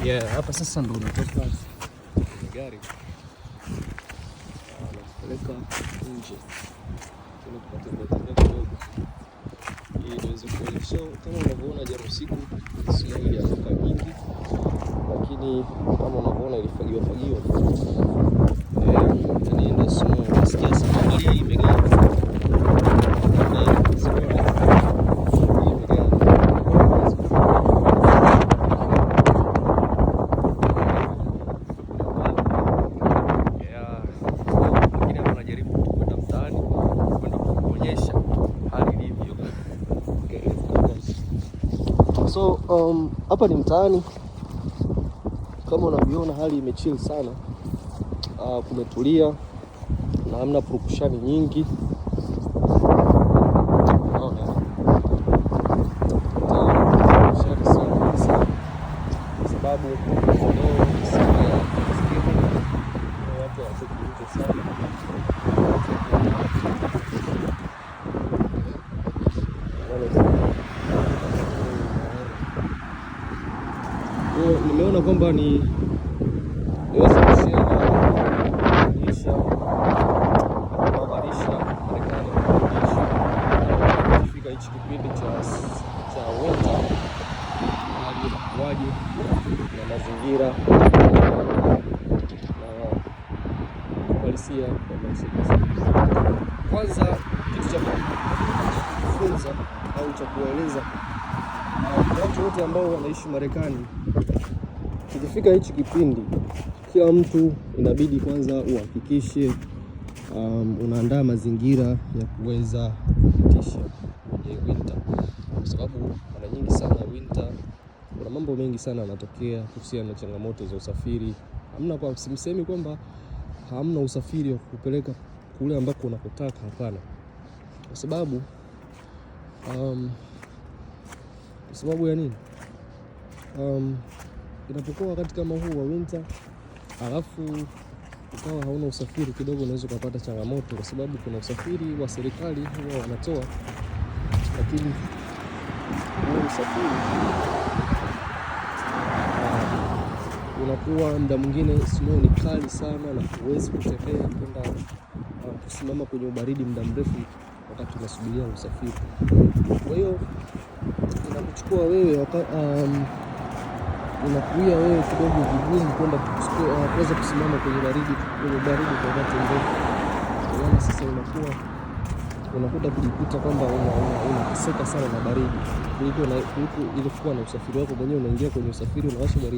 Yeah, hapa sasa ndo unatoka kwenye gari nakupeleka nje tena tukatembea tembea kidogo ili niweze kuonyesha. So kama unavyoona, jana usiku snow ilianguka nyingi, lakini kama unavyoona ilifagiwa fagiwa. Yeah, yani ndio snow unasikia sasa. Angalia hii imeganda. Yeah, sio hii imeganda. Yeah. Lakini hapa najaribu kwenda mtaani kwenda kuonyesha hali ilivyo. Okay, let's go guys. So hapa ni mtaani kama unavyoona hali imechill sana. Kumetulia na hamna purukushani nyingi. Unaona? Mtaani purukushani sio nyingi sana kwa sababu leo ni siku ya Thanksgiving. Kwa watu hawatoki nje sana. Watu wako wale. Kwa hiyo nimeona kwamba ni niweze kushare na kuonyesha kuhabarisha Marekani kuonyesha kifika hichi kipindi cha winter hali inakuwaje na mazingira na uhalisia wa maisha jinsi. Kwanza kitu cha kufunza au cha kueleza watu wote ambao wanaishi Marekani, kikifika hichi kipindi, kila mtu inabidi kwanza uhakikishe unaandaa mazingira ya kuweza kupitisha kwenye winter, kwa sababu mara nyingi sana winter kuna mambo mengi sana yanatokea kuhusiana na changamoto za usafiri. Hamna kwa simsemi kwamba hamna usafiri wa kupeleka kule ambako unakotaka, hapana, kwa sababu ya nini? Inapokuwa wakati kama huu wa winter alafu ukawa hauna usafiri kidogo, unaweza ukapata changamoto, kwa sababu kuna usafiri wa serikali huwa wanatoa, lakini huo usafiri unakuwa muda mwingine snow ni kali sana na huwezi kutembea kwenda kusimama kwenye ubaridi muda mrefu wakati unasubiria usafiri. Kwa hiyo inakuchukua wewe inakuia wewe kidogo vigumu kwenda kuweza kusimama kwenye baridi kwa wakati mrefu. Unaona sasa unakuwa unakuta kujikuta kwamba unateseka sana na baridi kuliko ilikuwa na usafiri wako mwenyewe, unaingia kwenye usafiri unawasha gari.